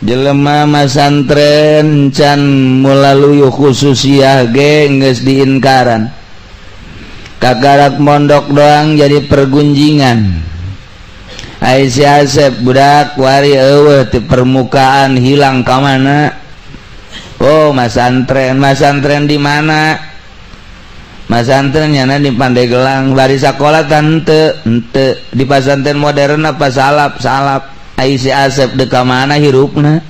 Jelema masantren can melalui khususiyah ge geus diinkaran. Kakarak mondok doang jadi pergunjingan. Ai si Asep budak wari eueuh di permukaan hilang ka mana? Oh, masantren, masantren di mana? Masantren nyana di Pandeglang, bari sakola tante, henteu di pasantren modern apa salap, salap. Ai si Asep dek ka mana hirupna?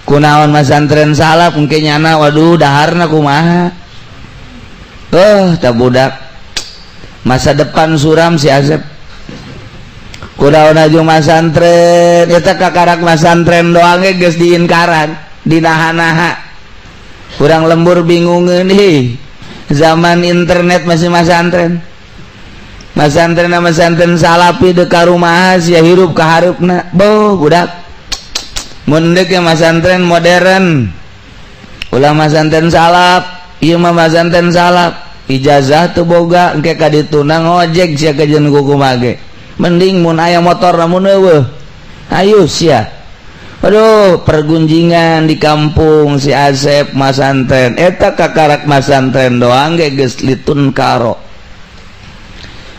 Kunaon masantren salap engke nyana waduh daharna kumaha? Oh, tak budak. Masa depan suram si Asep. Kunaon aju masantren, eta kakarak masantren doang ge geus diinkaran, dinaha-naha. Kurang lembur bingungeun ih. Zaman internet masih masantren. Masantren masantren salapi dek ka rumah sia hirup ka hareupna. Boh budak. Mun deuk masantren modern. Ulah masantren salap, ieu mah masantren salap. Ijazah teu boga engke ka dituna ngojek sia kajeun kumaha ge. Mending mun aya motor namun eueuh. Ayo sia. Aduh, pergunjingan di kampung si Asep masantren. Eta kakarak masantren doang ge geus litun karo.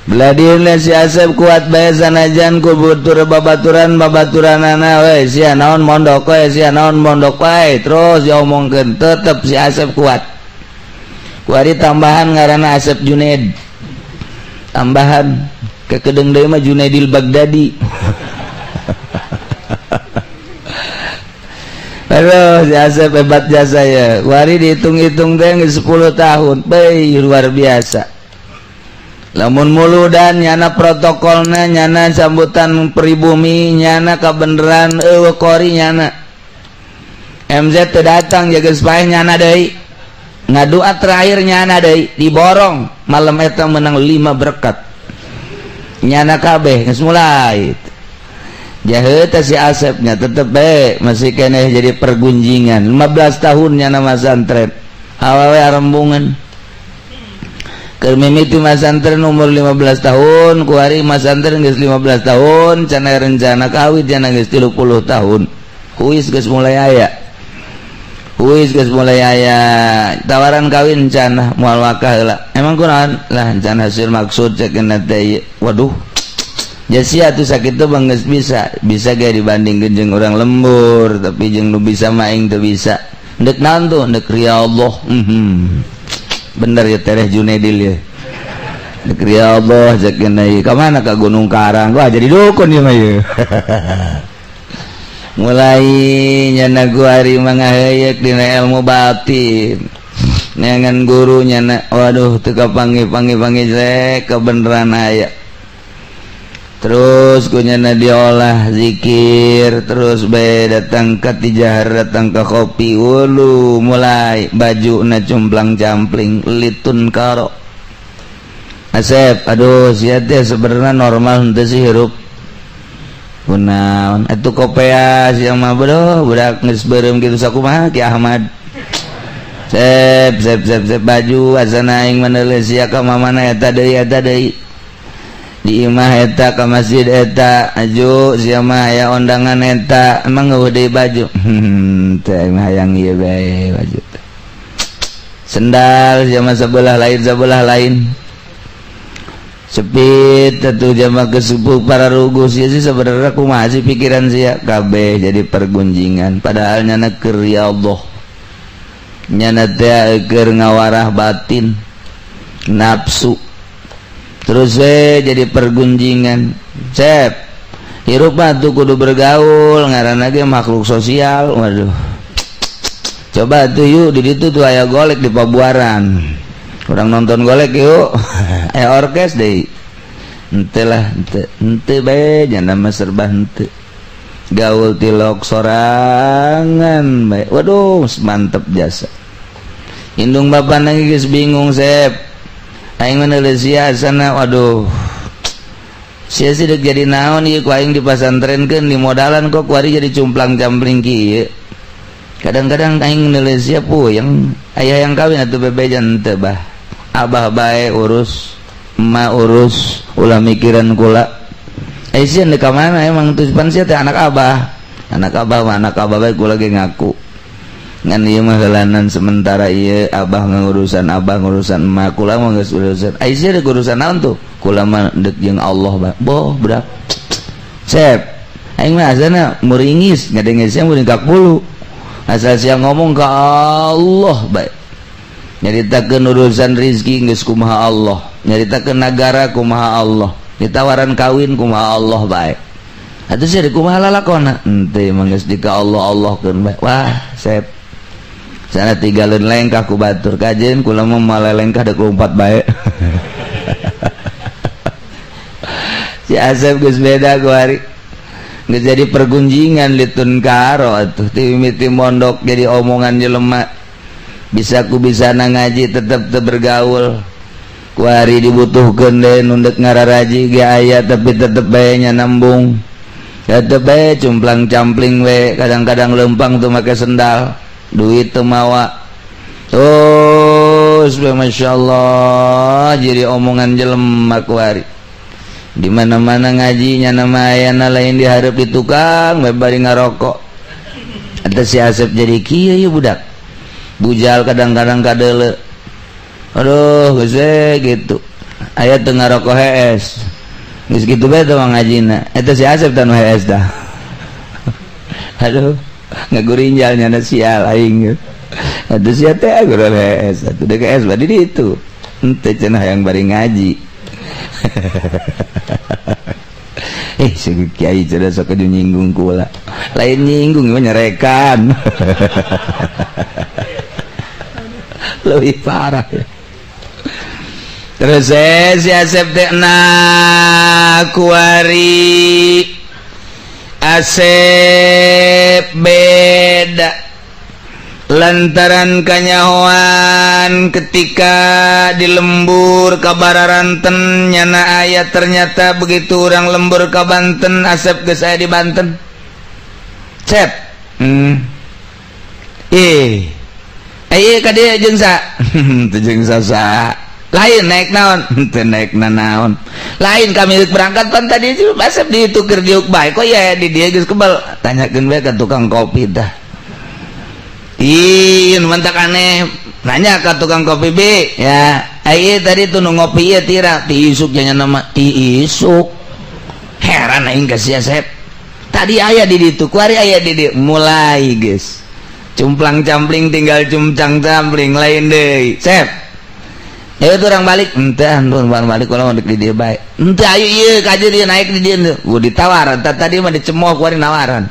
Beladina si Asep kuat bae sanajan ku butur babaturan babaturanana we sia naon mondok we sia naon mondok wae terus diomongkeun tetep si Asep kuat. Kuari tambahan ngaranna Asep Junaid. Tambahan kekedeng deui mah Junaidil Baghdadi. Aduh, si Asep hebat jasa ya. Wari dihitung-hitung teh 10 tahun. Beuh, luar biasa. Lamun muludan nyana protokolna, nyana sambutan pribumi, nyana kabeneran eueuh kori nyana. MZ teu datang jaga paeh nyana deui. Ngadua terakhir nyana deui diborong malam eta menang 5 berkat. Nyana kabeh geus mulai. Jaheut si Asepnya tetep bae masih keneh jadi pergunjingan. 15 tahun nyana masantren. Awewe arembungan. Keur mimiti masantren umur 15 tahun, kuari masantren geus 15 tahun, cenah rencana kawin cenah geus 30 tahun. Huis geus mulai aya. Huis geus mulai aya. Tawaran kawin cenah moal wakah heula. Emang kunaon? Lah cenah hasil maksud cek teh. Waduh. Jasia tuh sakit tuh bang geus bisa, bisa ge dibandingkeun jeung urang lembur, tapi jeung nu bisa mah aing teu bisa. Ndek naon tuh? Ndek ria Allah. Bener ya Tereh Junaidil ya. Ndek ria Allah cek ieu. Ka mana ka Gunung Karang? Wah jadi dukun ieu mah ieu. Mulai nyana guari mangaheuyeuk dina ilmu batin. Neangan guru nyana waduh teu kapanggih-panggih-panggih rek kebeneran aya. Terus kunyana diolah zikir terus bae datang ka tijahar datang ka kopi wulu mulai baju na cumplang campling litun karo Asep aduh sia teh sebenarnya normal henteu sih hirup kunaon atuh kopea sia mah bodoh budak geus beureum kitu sakumaha Ki Ahmad sep sep sep sep baju asana aing meneuleuh sia ka mamana eta deui di imah eta ka masjid eta aju sia mah aya ondangan eta emang eueuh deui baju teh mah hayang ieu bae baju sendal sia mah sebelah lain sepit atuh jama kesupuh para ruguh sia sih sebenarnya kumaha sih pikiran sia kabeh jadi pergunjingan padahal nyana keur ya Allah nyana teh keur ngawarah batin nafsu terus jadi pergunjingan cep hirup mah tuh kudu bergaul ngaranna ge makhluk sosial waduh coba tuh yuk di ditu tuh aya golek di Pabuaran urang nonton golek yuk aya orkes deui henteu lah henteu henteu bae nyana mah serba henteu gaul tilok sorangan bae waduh mantep jasa indung bapana geus bingung sep aing menulis sia sana waduh sia sih dek jadi naon ieu ku aing dipasantrenkeun di modalan kok kuari jadi cumplang-campling kieu kadang-kadang aing nulis sia puyeng aya yang kawin atuh bebejan teu bah abah bae urus emak urus ulah mikiran kula ai sia deuk ka mana emang tuh pan sia teh anak abah Anak abah mah anak abah bae kula ge ngaku. Ngan ieu mah heulanan sementara ieu abah ngurusan abah ngurusan emak kula mah geus urusan. Ai sia deuk urusan naon tuh? Kula mah deuk jeung Allah bae. Boh budak. Sep. Aing mah asana muringis ngadenge sia muringkak bulu. Asal sia ngomong ka Allah bae. Nyaritakeun urusan rizki geus kumaha Allah, nyaritakeun nagara kumaha Allah, ditawaran kawin kumaha Allah bae. Atuh sia kumaha lalakona? Henteu mah geus di ka Allah Allahkeun bae. Wah, sep. Sana tinggalin lengkah ku batur kajen kula mah malelengkah deuk lompat bae. Si Asep geus beda ku hari. Geus jadi pergunjingan litun karo atuh ti mimiti mondok jadi omongan jelema. Bisa ku bisa na ngaji tetep teu bergaul. Ku hari dibutuhkeun deui nu deuk ngararaji ge aya tapi tetep bae nya nambung. Tetep bae cumplang-campling we, kadang-kadang lempang teu make sendal, duit teu mawa. Terus we masyaallah jadi omongan jelema ku hari. Di mana-mana ngaji nya nama ayana lain dihareup di tukang we bari ngarokok. Eta si Asep jadi kieu ieu budak. Bujal kadang-kadang kadele. Aduh, geus gitu. Aya teu ngarokok hees. Geus kitu bae teh ngajina. Eta si Asep teh nu hees dah. Aduh, ngagurinjal nya sial aing. Atuh sia teh gurul hees. Atuh deuk hees bari di ditu. Henteu cenah hayang bari ngaji. Si kiai cenah sok nyinggung kula. Lain nyinggung mah nyerekan. Lebih parah ya. Terus si Asep teh na kuari Asep beda lantaran kanyahoan ketika di lembur ka Bararanten nyana aya ternyata begitu orang lembur ka Banten Asep geus aya di Banten. Cep. Ayo ka dieu jeung sa. Teu jeung sa. Lain naik naon? Teu naik naon. Lain kami berangkat pan tadi Asep ditukir diuk bae kok ya di dieu geus kebal. Tanyakeun bae ka tukang kopi tah. Ih, mantak aneh. Nanya ka tukang kopi B, ya. Ayo tadi tuh nu ngopi ieu tira ti isuk nya nama ti isuk. Heran aing ka si Asep. Tadi aya di ditu, kuari aya di dieu. Mulai geus. Cumplang-campling tinggal cumplang-campling lain deui. Sep. Ayo tuh orang balik, henteu antun balik kula mah di dieu bae. Henteu ayo ieu ka dieu naik di dieu. Gua ditawaran, tadi mah dicemooh kuari nawaran.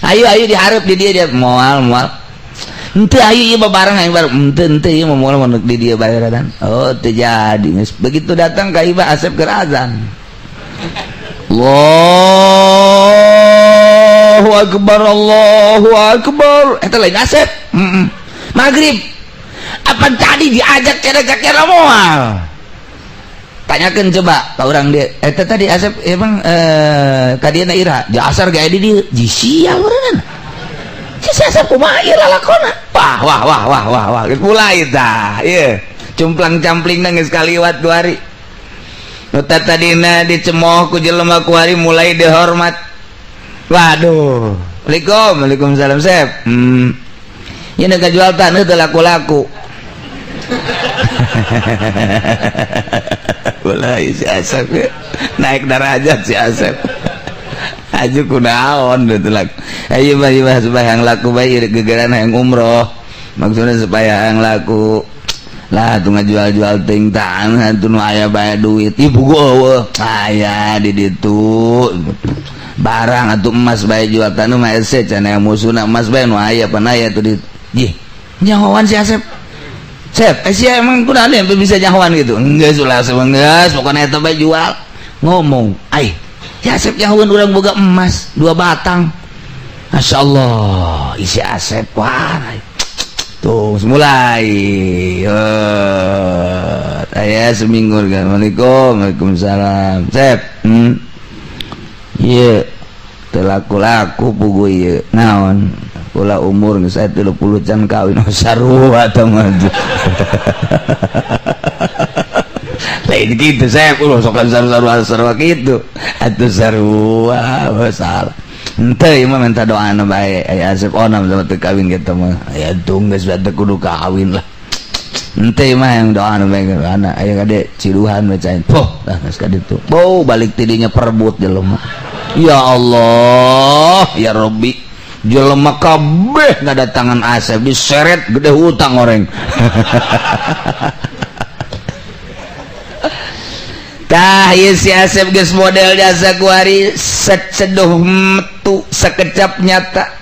Ayo ayo dihareup di dieu dia moal moal. Henteu ayo ieu babareng aing bareng. Henteu henteu ieu mah moal mah di dieu bae dan. Oh teu jadi. Begitu datang ka Iba Asep keur azan. Allahu akbar Allahu akbar. Eta lain Asep. Maghrib. Apa tadi diajak cere-cere moal? Tanyakeun coba ka urang dieu. Eta tadi Asep emang ka dieu na ira. Di asar ge di dieu. Ji sial urang. Si Asep kumaha ieu lalakona? Wah wah wah wah wah wah. Geus mulai tah. Ieu cumplang-camplingna geus kaliwat dua hari. Nu tadina dicemooh ku jelema ku hari mulai dihormat. Waduh. Waalaikum, waalaikumsalam Sep. Ieu nu jual taneuh teu laku-laku. Mulai si Asep ya. Naik derajat si Asep. Aju kunaon teu laku. Ayo mah ieu supaya yang laku bae gegeran hayang umroh. Maksudnya supaya yang laku. Lah tuh ngajual-jual ting tanah tuh nu aya bae duit. Ih puguh eueuh. Aya di ditu. Barang atuh emas bae jual tanah mah hese cenah musuhna emas bae nu aya pan aya tuh di. Ih, nyahoan si Asep. Sep, sia emang kunaon bisa nyahoan gitu. Enggeus ulah Asep enggeus, pokona eta bae jual. Ngomong, ai, si Asep nyahoan urang boga emas 2 batang. Masyaallah, isi Asep wah. Tuh, mulai. Aya seminggu kan. Assalamualaikum, waalaikumsalam. Sep. Ieu teu laku-laku puguh ieu. Naon? Kula umur geus aya 30 can kawin sarua tah mah. Lain kitu Sep, ulah sok sarua-sarua kitu. Atuh sarua salah. Henteu ieu mah minta doana bae aya Asep onam sama teu kawin kitu mah. Aya tung geus teu kudu kawin lah. Henteu mah yang doana bae anak aya kade ciduhan we cain. Poh, lah geus ka ditu. Bau balik tidinya perebut jelema. Ya Allah, ya Rabbi. Jelema kabeh ngadatangan Asep diseret gede hutang orang. Tah ieu si Asep geus model jasa kuari seceduh metu sekecap nyata.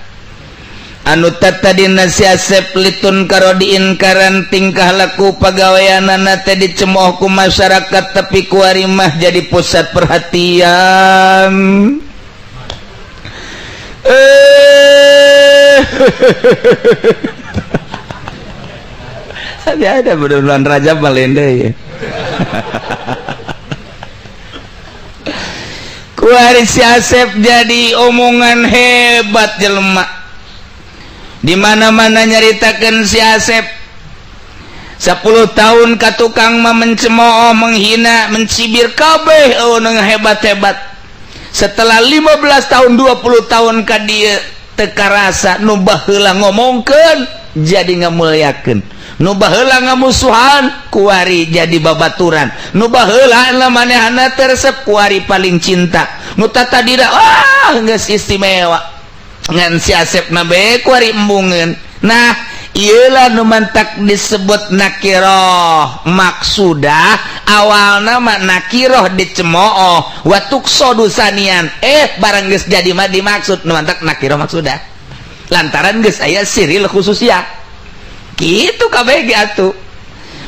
Anu tatadina si Asep litun karo diinkaran tingkah laku pagaweanana teh dicemooh ku masyarakat tapi kuari mah jadi pusat perhatian. Tapi ada bulan Rajab malende ya. Kuari si Asep jadi omongan hebat jelema. Di mana-mana nyaritakeun si Asep. 10 tahun ka tukang mah mencemooh, menghina, mencibir kabeh eueuh hebat-hebat. Setelah 15 tahun 20 tahun ka dieu teu karasa nu baheula ngomongkeun jadi ngamuliakeun. Nu baheula ngamusuhan kuari jadi babaturan. Nu baheula manehna teu resep kuari paling cinta. Nu tatadina ah geus istimewa. Ngan si Asep na bae kuari embungeun. Nah, ieulah nu mantak disebut nakiroh. Maksudah awalna mah nakiroh dicemooh wa tuqsadu sanian. Barang geus jadi mah dimaksud nu mantak nakiroh maksudah. Lantaran geus aya siril khususiyah. Gitu kabeh ge atuh.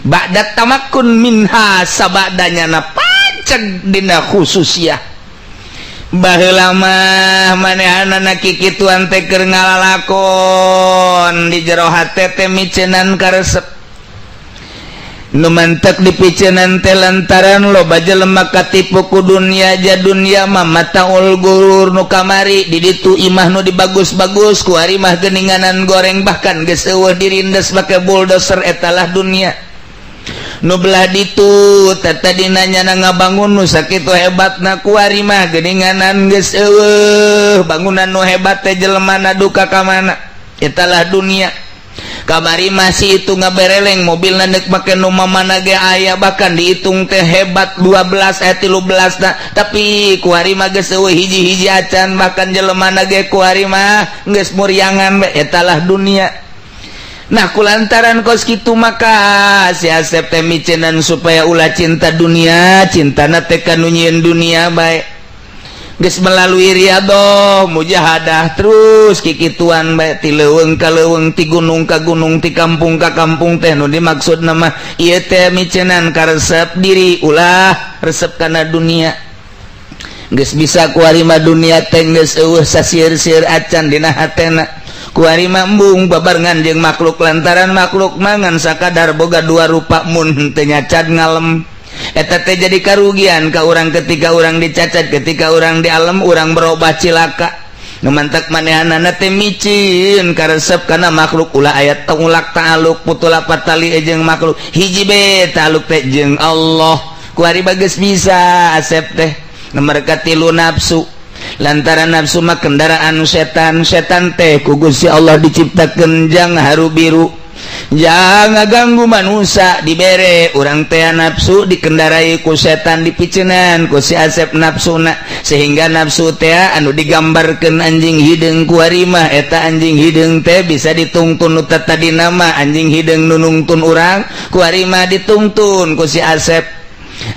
Ba'da tamakkun minha sabadanya na panceg dina khususiyah. Baheula mah manehanana kikituan teh keur ngalalakon di jero hate teh miceunan karesep. Nu mantek dipiceunan teh lantaran loba jelema katipu ku dunya ja dunya mah mataul gurur nu kamari di ditu imah nu dibagus-bagus ku ari mah geuninganan goreng bahkan geus eueuh dirindes make bulldozer etalah dunia. Nu belah ditu tadina nyana ngabangun nu sakitu hebatna ku ari mah geuninganan geus eueuh bangunan nu hebat teh jelemana duka ka mana etalah dunia. Kamari masih itu ngabereleng mobilna deuk make nu mamana ge aya bahkan dihitung teh hebat 12 13 na tapi ku ari mah geus eueuh hiji-hiji acan bahkan jelemana ge ku ari mah geus muriangan bae etalah dunia. Nah kulantaran kos kitu maka si Asep teh miceunan supaya ulah cinta dunia, cintana teh ka nu nyieun dunia bae. Geus melalui riadoh, mujahadah terus kikituan bae ti leuweung ka leuweung, ti gunung ka gunung, ti kampung ka kampung teh nu dimaksudna mah ieu teh miceunan karesep diri ulah resep kana dunia. Geus bisa ku ari mah dunia teh geus eueuh sasieur-sieur acan dina hatena. Kuari mah embung babarengan jeung makhluk lantaran makhluk mangan sakadar boga dua rupa mun teu nyacat ngalem. Eta teh jadi karugian ka urang ketika urang dicacat, ketika urang dialem urang berubah cilaka. Nu mantak manehanana teh micin karesep kana makhluk ulah aya tongulak ta'aluk putula patali jeung makhluk hiji be ta'aluk teh jeung Allah. Kuari bageus bisa Asep teh nomor katilu nafsu. Lantaran nafsu mah kendaraan setan, setan teh ku Gusti Allah diciptakeun jang haru biru jangan ganggu manusia dibere urang teh nafsu dikendarai ku setan dipiceunan ku si Asep nafsuna sehingga nafsu teh anu digambarkeun anjing hideung ku ari mah eta anjing hideung teh bisa ditungtun nu tadina mah anjing hideung nu nungtun urang ku ari mah ditungtun ku si Asep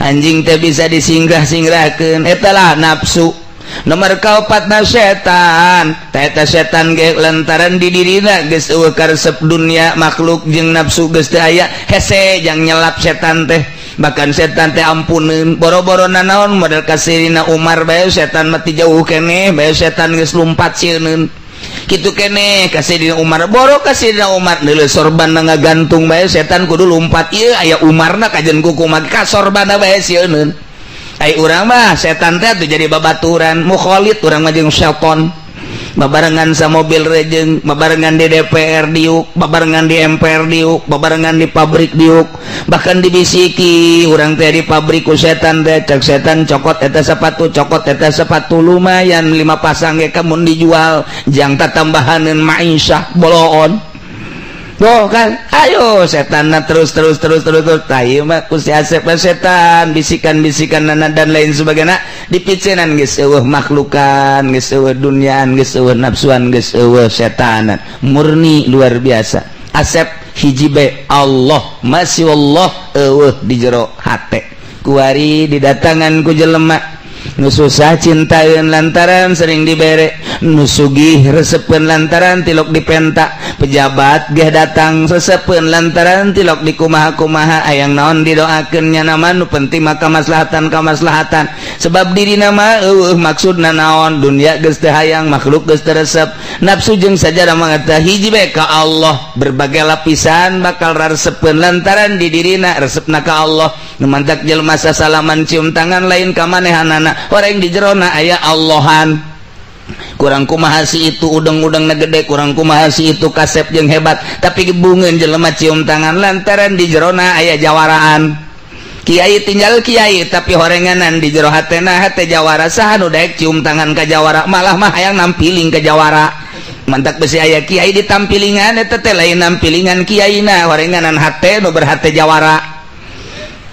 anjing teh bisa disingrah-singrahkeun eta lah nafsu. Nomor kaopatna setan eta setan ge lantaran di dirina geus eueuh karesep dunia makhluk jeung nafsu geus teu aya hese jang nyelap setan teh bahkan setan teh ampuneun boro-boro nanaon model kasirina Umar bae setan mah ti jauh keneh bae setan geus lumpat sieun kitu keneh kasirina Umar boro kasirina Umar neuleuh sorbanna ngagantung bae setan kudu lumpat ieu aya Umarna kajen kukumaha ka sorbanna bae sieun. Ai urang mah setan teh atuh jadi babaturan mukhalid urang mah jeung setan. Babarengan sa mobil rejeng, babarengan di DPR diuk, babarengan di MPR diuk, babarengan di pabrik diuk, bahkan dibisiki urang teh di pabrik ku setan teh. Cek setan, "Cokot eta sepatu, cokot eta sepatu, lumayan lima pasang ge kamun dijual jang tatambahaneun maisha boloon." Tuh kan, ayo setan terus terus terus terus terus. Tahu mah ku si Asep setan bisikan-bisikan nana dan lain sebagainya dipicenan, geus eueuh makhlukan, geus eueuh duniaan, geus eueuh nafsuan, geus eueuh setanan. Murni luar biasa. Asep hiji be Allah, masih Allah eueuh di jero hate. Kuari didatangan ku jelema nu susah cintain lantaran sering dibere, nu sugih resepen lantaran tilok dipenta, pejabat geh datang resepen lantaran tilok di kumaha-kumaha, ayang naon didoakeun nya nama, nu penting maka kamaslahatan kamaslahatan, sebab diri nama eueuh maksudna naon, dunia geus teu hayang, makhluk geus teu resep, nafsu jeung sajadah mah hiji bae ka Allah. Berbagai lapisan bakal resepeun lantaran di dirina resepna ka Allah. Nu mantak jelema sasalaman, cium tangan, lain ka manehanana, orang di jerona aya Allahan. Kurang kumaha si itu udeng-udeng gede, kurang kumaha si itu kasep jeung hebat, tapi gebungeun jelema cium tangan lantaran di jerona aya jawaraan. Kiai tinggal kiai, tapi horenganan di jero hatena hate jawara. Saha nu daek cium tangan ka jawara? Malah mah hayang nampiling ke jawara. Mantak besi aya kiai ditampilingan, eta teh lain nampilingan kiaina, horenganan hate nu berhate jawara.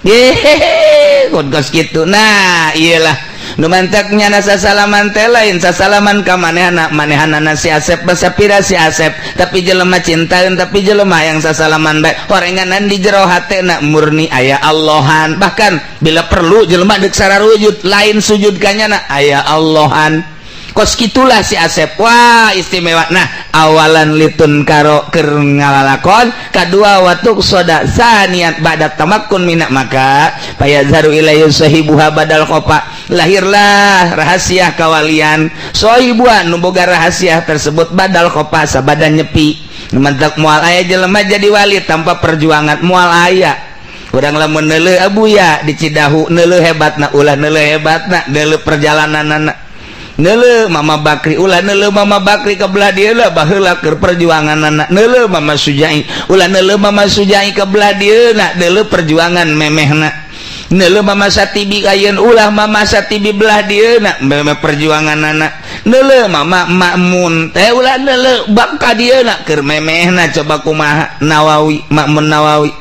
Hehehe, kos gitu. Nah, iyalah nu mantak nyana sasalaman teh lain sasalaman ka manehana manehanana si Asep, basapira si Asep, tapi jelema cintaeun, tapi jelema yang sasalaman bae horenganan di jero hatena murni aya Allahan. Bahkan bila perlu jelema deuk sararujud, lain sujud ka nyana, aya Allahan. Kos gitulah si Asep. Wah, istimewa. Nah, awalan litun karo keur ngalalakon kadua watuk soda saniat ba'da tamakkun minak, maka payazharu ilaihi sahibuha badal khofa, lahirlah rahasia kawalian sohibuha nu boga rahasia tersebut badal khofa, sabada nyepi. Mantak moal aya jelema jadi wali tanpa perjuangan, moal aya. Urang lamun neuleuh Abuya di Cidahu, neuleuh hebatna ulah, neuleuh hebatna, neuleuh perjalananana. Neuleuh Mama Bakri ulah, neuleuh Mama Bakri ke belah dieu lah, baheula keur perjuanganana. Neuleuh Mama Sujai ulah, neuleuh Mama Sujai ke belah dieu na, neuleuh perjuangan memehna. Neuleuh Mama Satibi ayeun ulah, Mama Satibi belah dieu na, memeh perjuanganana. Neuleuh Mama Makmun teh ulah, neuleuh bab ka dieu na, keur memehna. Coba kumaha Nawawi, Makmun Nawawi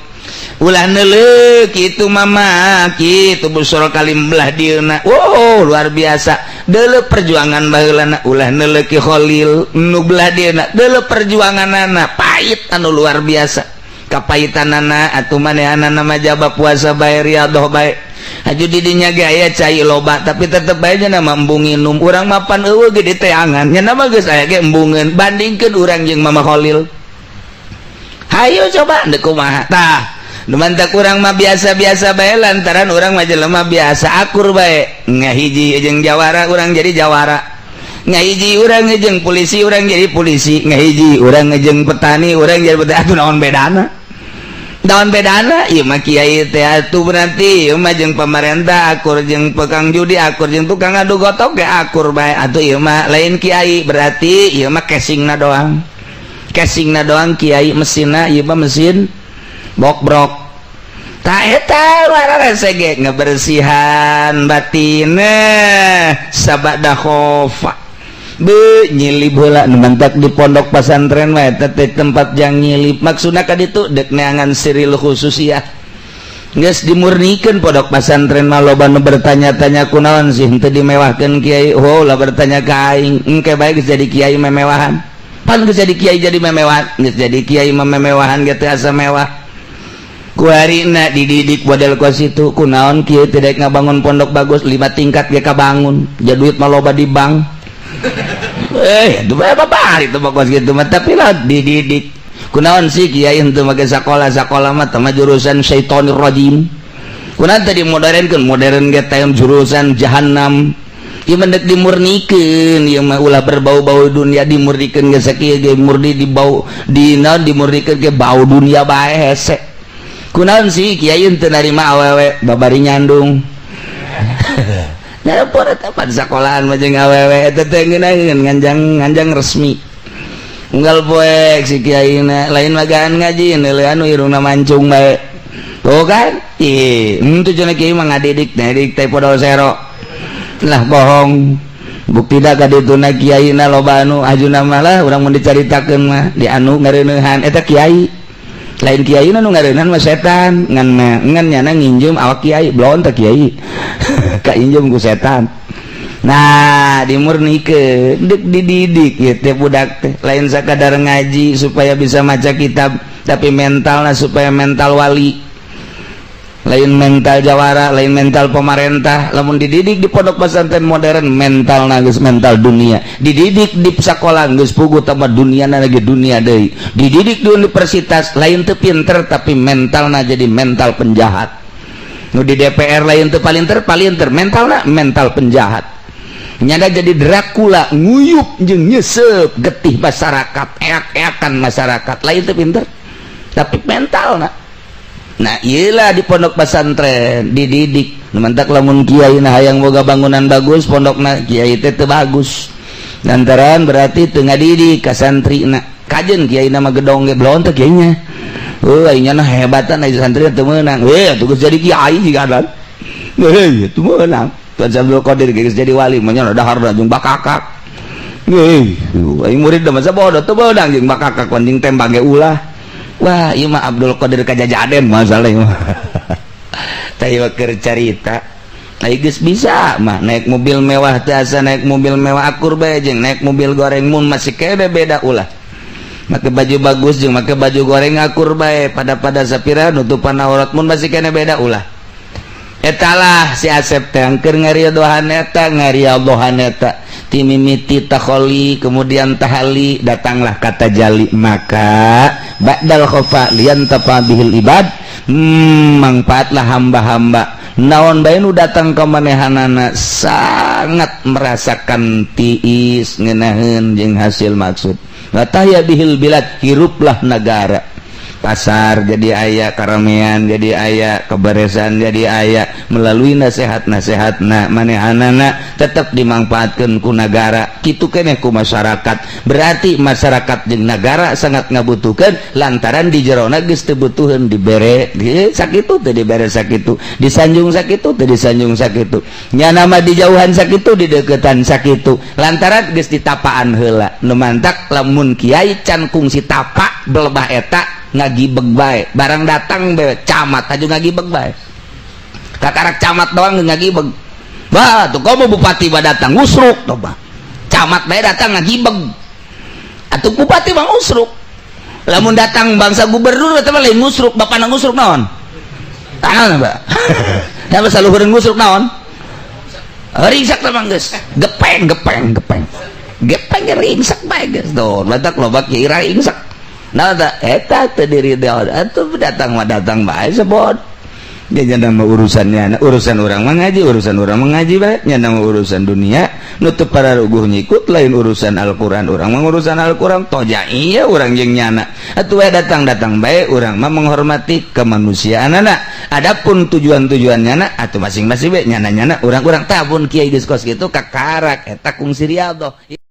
ulah neuleuh kitu, Mama kitu busur kalim belah dieuna. Wow, luar biasa. Deuleu perjuangan baheulana ulah, neuleuh Ki Khalil nu belah dieuna, deuleuh perjuanganana pahit anu luar biasa kapaitanana. Atuh manehanana mah jaba puasa bae, riyadhah bae. Haju di dinya ge aya cai loba, tapi tetep bae nya mah embung nginum. Urang mapan eueuh ge diteangan, nya mah geus aya ge embungeun. Bandingkeun urang jeung Mama Khalil, hayo coba deuk kumaha tah. Nu mantak urang mah biasa-biasa bae lantaran urang mah jelema biasa, akur bae. Ngahiji jeung jawara, urang jadi jawara. Ngahiji urang jeung polisi, urang jadi polisi. Ngahiji urang jeung petani, urang jadi petani. Atuh naon bedana, naon bedana? Ieu mah kiai teh atuh berarti ieu mah jeung pemerintah akur, jeung tukang judi akur, jeung tukang adu gotok ge akur bae. Atuh ieu mah lain kiai, berarti ieu mah casingna doang, casingna doang kiai, mesinna ieu mah mesin bokbrok. Tak eta ge ngebersihan batin sabada khofa be nyilib heula. Nu mantak di pondok pesantren mah eta teh tempat jang nyilib, maksudna ka ditu dek neangan siril khususiyah. Geus dimurnikeun pondok pesantren mah. Loba nu bertanya-tanya, kunaon sih henteu dimewahkeun kiai? Oh lah, bertanya ka aing, engke bae geus jadi kiai memewahan. Pan geus jadi kiai jadi memewahan, geus jadi kiai mah memewahan ge teu asa mewah. Kuarina dididik model kos itu, kunaon kieu tidak ngabangun pondok bagus, lima tingkat ge kabangun, ja duit mah loba di bank. Eh, itu apa itu kos gitu mah, tapi lah dididik. Kunaon sih kiai henteu make sakola? Sakola mah teh jurusan syaitonir rajim. Kunaon tadi modernkeun? Modern ge teh jurusan jahanam. Ieu mah deuk dimurnikeun, ieu mah ulah berbau-bau dunia. Dimurnikeun ge sakieu ge murni di bau di naon, dimurnikeun ge bau dunia bae hese. Kunaon sih kiai teu narima awewe babari nyandung? Nyarepor eta pan sekolahan mah jeung awewe eta teh ngeunaheun nganjang nganjang resmi. Unggal poek si kiai na lain magaan ngaji, neuleuhan anu irungna mancung bae. Tuh kan? Ih, henteu cenah kiai mah ngadidik, ngadidik teh podol sero. Lah, bohong. Bukti da ka dituna kiai na loba anu ajuna mah lah urang mun dicaritakeun mah di anu ngareuneuhan eta kiai. Lain kiai nu ngareuneuhan mah setan, ngan ngan nyana nginjem awak kiai, belon teh kiai. Ka injem ku setan. Nah, dimurnikeun, deuk dididik ieu teh budak teh lain sakadar ngaji supaya bisa maca kitab, tapi mentalna supaya mental wali, lain mental jawara, lain mental pemerintah. Lamun dididik di pondok pesantren modern, mental geus mental dunia. Dididik di sekolah geus puguh tambah dunia lagi, dunia deui. Dididik di universitas lain teu pinter, tapi mentalna jadi mental penjahat. Nu di DPR lain teu palinter, palinter, mentalna mental penjahat. Nyada jadi Dracula, nguyup jeung nyesep getih masyarakat, eak-eakan masyarakat. Lain teu pinter, tapi mentalna. Nah, iyalah di pondok pesantren dididik. Mantak lamun kiai nah hayang boga bangunan bagus pondokna, kiai teh teu bagus. Lantaran berarti teu ngadidik ka santrina. Kajen kiai nama gedong ge belon teh kiainya. Oh, aing nah hebatan aya santri teu meunang. We atuh geus jadi kiai jiga dan. Heuh, teu meunang. Tuan Abdul Qadir geus jadi wali mah nya dahar jeung bakakak. Heuh, aing murid masa bodoh teu meunang jeung bakakak jeung tembak ge ulah. Wah, ieu mah Abdul Qadir kajajaden masalah ieu mah. Tah, keur carita. Ai geus bisa mah naik mobil mewah teh, asa naik mobil mewah akur bae jeung naik mobil goreng, mun masih kene beda ulah. Make baju bagus jeung make baju goreng akur bae, pada pada sapira nutupan aurat, mun masih kene beda ulah. Etalah si Asep teh keur ngaridohan eta, ngariallohan eta timimiti takholi, kemudian tahali, datanglah kata jali. Maka ba'dal khofa liyantafa bihil ibad, mangfaatlah hamba-hamba. Naon bae nu datang ke manehanana sangat merasakan tiis, ngenaheun jeung hasil maksud. Wa tahya bihil bilad, hiruplah negara. Pasar jadi aya, karamean jadi aya, keberesan jadi aya melalui nasihat-nasihat. Nah, manehanana tetap dimanfaatkan ku negara, kitu keneh ku masyarakat. Berarti masyarakat jeung negara sangat ngabutuhkan, lantaran di jerona geus teu butuheun dibere sakitu teu dibere sakitu, disanjung sakitu teu disanjung sakitu, nyana mah dijauhan sakitu, dideketan sakitu, lantaran geus ditapaan heula. Nu mantak lamun kiai can kungsi tapa belebah eta ngagibeg bae. Barang datang bae camat aja ngagibeg bae, kakarak camat doang ngagibeg. Bah, tuh kamu bupati bah datang ngusruk tuh bah. Camat bae datang ngagibeg atuh, bupati bang usruk. Lamun datang bangsa gubernur eta mah lain ngusruk, bapak ngusruk naon tangan ba ya saluhureun ngusruk naon, ringsak teh mah geus gepeng gepeng gepeng gepeng, ringsak bae geus. Tuh batak loba kiai ringsak. Nah, eta teu diri atuh datang mah datang bae sebot. Ya nama urusannya, urusan orang mengaji, urusan orang mengaji bae nya. Nama urusan dunia nutup para ruguh nyikut, lain urusan Al-Qur'an. Urang mah urusan Al-Qur'an toja iya urang jeung nyana atuh we datang-datang bae. Urang mah menghormati kemanusiaan anak. Adapun tujuan-tujuannya na atuh masing-masing bae nyana-nyana, urang-urang tabun kiai geus kos kitu kakarak eta kungsi riyadhah.